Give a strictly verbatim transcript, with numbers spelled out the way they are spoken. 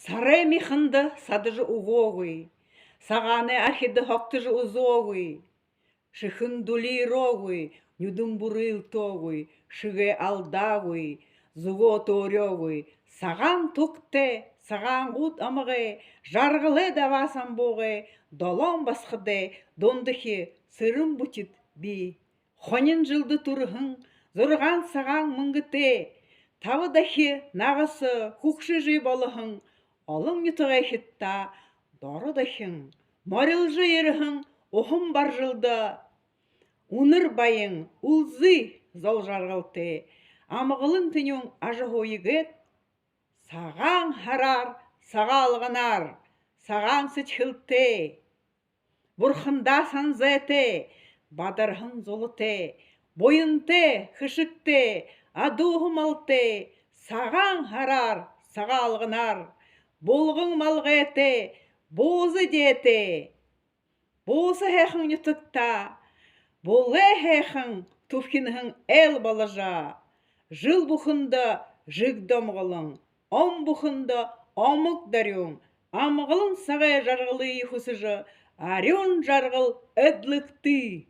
Сарай мяханда садажа үгөөгүй, сагаанай архида һогтожо үзөөгүй, шэхэн дүлиирөөгүй, нюдэн бүрылтөөгүй, шэгээ алдаагүй, зүгөө төөрөөгүй, сагаан түгтэй, сагаангууд омогой, жаргалай дабаа самбуугай, долоон басагадай дундахи сэрэн бүтид би. Хонин жэлдэ түрэһэн, зургаан сагаан мэнгэтэй, таба дахи нагаса хүгшэжэ болоһон, олон нютагайхидтаа доро дохин морилжо ерэһэн уһан бар жэлдэ үнэр баян, үлзы зол жаргалтай, амгалан тэнюун ажаһууе гээд, сагаан һараар, сагаалганаар, сагаан сэдьхэлтэй, бурхандаа санзайтай, бадарһан зулатай, буянтай, хэшэгтэй, адууһа малтай, сагаан һараар, сагаалганаар, булган малгайтай, бууза дээтэй, бууса һайхан нютагтаа, булай һайхан түбхинэһэн айл боложо, жэл бүхэндэ жэгдэ омголон, он бүхэндэ омог дорюун, амгалан сагай жаргалые хүсэжэ, арюун жаргал эдлэгты.